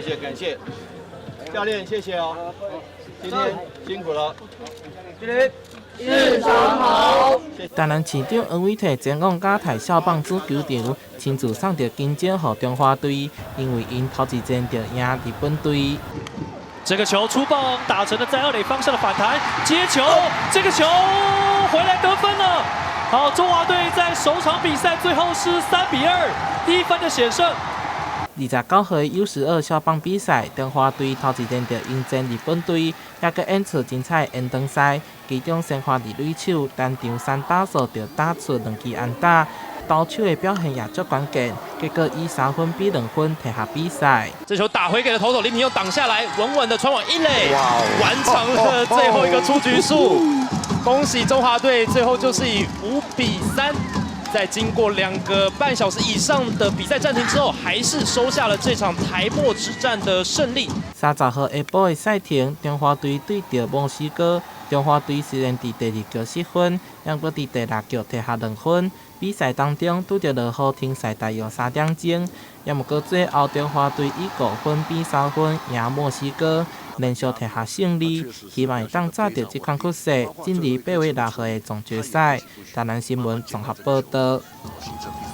謝謝，感謝教練，謝謝哦，今天辛苦了。市長好。台南市長黃偉哲前往嘉泰少棒主球場，親自送著金獎予中華隊，因為𪜶頭一戰就贏日本隊。這個球出棒打成了在二壘方向的反彈，接球，這個球回來得分了。好，中華隊在首場比賽最後是3比2，1分的險勝。29號的 U12少棒比賽，中華隊頭一戰就迎戰日本隊，猶閣演出精彩延長賽。其中先發二壘手單場三打數就打出兩支安打，投手的表現也足關鍵，結果以3分比2分提下比賽。這球打回給了投手林庭佑擋下來，穩穩的傳往一壘，完成了最後一個出局數。恭喜中華隊，最後就是以5比3。在經過2個半小時以上的比賽暫停之後，還是收下了這場台墨之戰的勝利。30號下晡的賽程，中華隊對著墨西哥。中華隊雖然佇第二局失分，猶閣佇第六局提下2分。比賽當中拄著落雨停賽大約3點鐘，猶毋過最後中華隊以5分比3分贏墨西哥，連續提下勝利，希望會當抓著這款趨勢，進入8月6號的總決賽。台南新聞綜合報導。